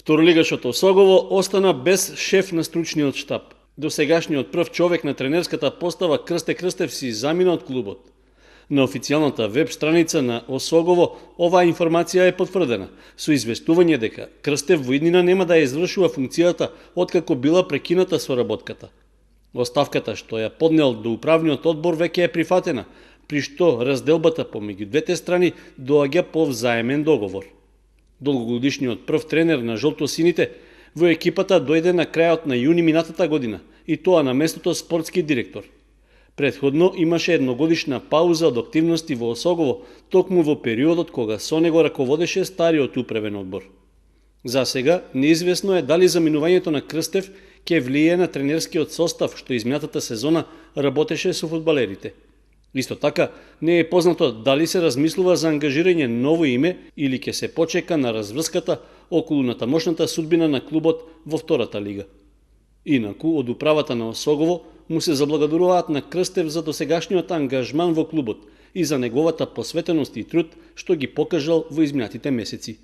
Второлигашот Осогово остана без шеф на стручниот штаб. Досегашниот прв човек на тренерската постава Крсте Крстев си замина од клубот. На официјалната веб страница на Осогово оваа информација е потврдена, со известување дека Крстев во иднина нема да ја извршува функцијата откако била прекината соработката. Оставката што ја поднел до управниот одбор веќе е прифатена, при што разделбата помеѓу двете страни доаѓа по взаемен договор. Долгогодишниот прв тренер на жолтосините во екипата дојде на крајот на јуни минатата година, и тоа на местото спортски директор. Предходно имаше едногодишна пауза од активности во Осогово, токму во периодот кога со него раководеше стариот управен одбор. За сега неизвестно е дали заминувањето на Крстев ќе влие на тренерскиот состав што изминатата сезона работеше со фудбалерите. Исто така, не е познато дали се размислува за ангажирање ново име или ќе се почека на разврската околу натамошната судбина на клубот во втората лига. Инаку, од управата на Осогово му се заблагодаруваат на Крстев за досегашниот ангажман во клубот и за неговата посветеност и труд што ги покажал во изминатите месеци.